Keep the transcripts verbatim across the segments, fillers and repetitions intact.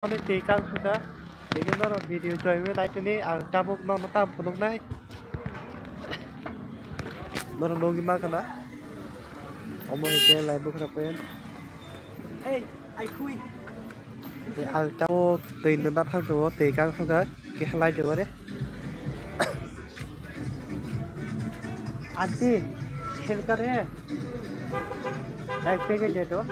Ani twi kang khuda. Tini norok video joiwi naitini ang tabuk nono tam phunuknai. Norok nugwi mankha na. Omo hai khe lai bwkhra pen. Hey, ai khui. Ang tabuk twi nuna thang tongo, twi kang khuda. Khe halai de bare. Aunty, shelter hai? Ek packet de do.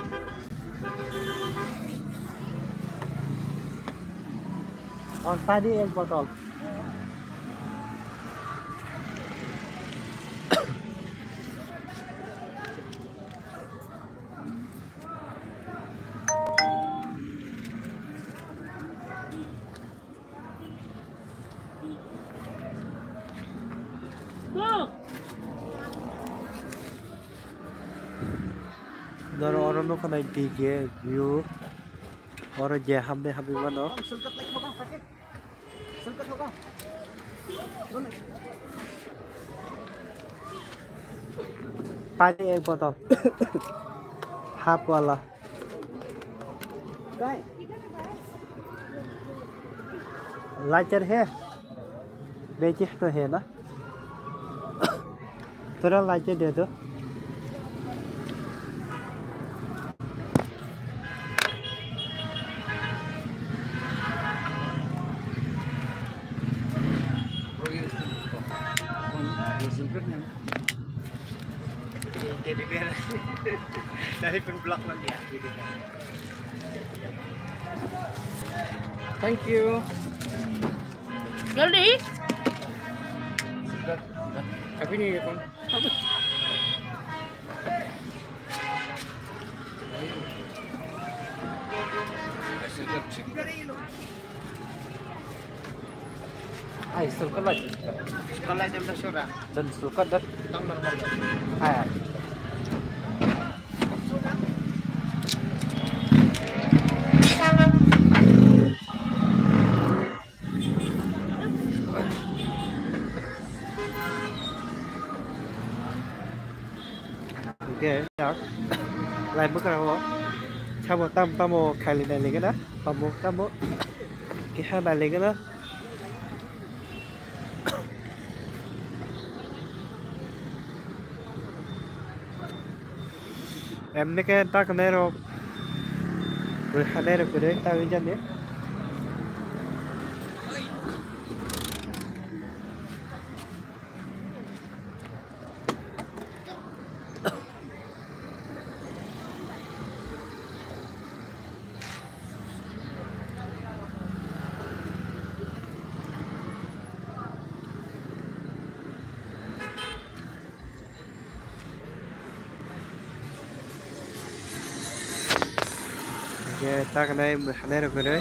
Aur pani ek bottle. Noro oro nukha nai D J view. Oro je hamde hamde mano. Pani ek bottle. Half wala. Lighter hai? Beki to hai na? Tora lighter de do. Teddy bear. Dari pun block lang ya. Thank you. Jaldi. Tapi ni kon. Ai, sulka lai. Sulka lai jam da sura. Dan sulka da. Tang normal. Ai. Hingke jak lai bwkha o sabo tam tamo khaili nai ligana tamo tamo keha nai ligana. Emne ke tak nero. Bwkha nero kure ta wijani. Hingke ta kanai mwkhanai rok kwrwi.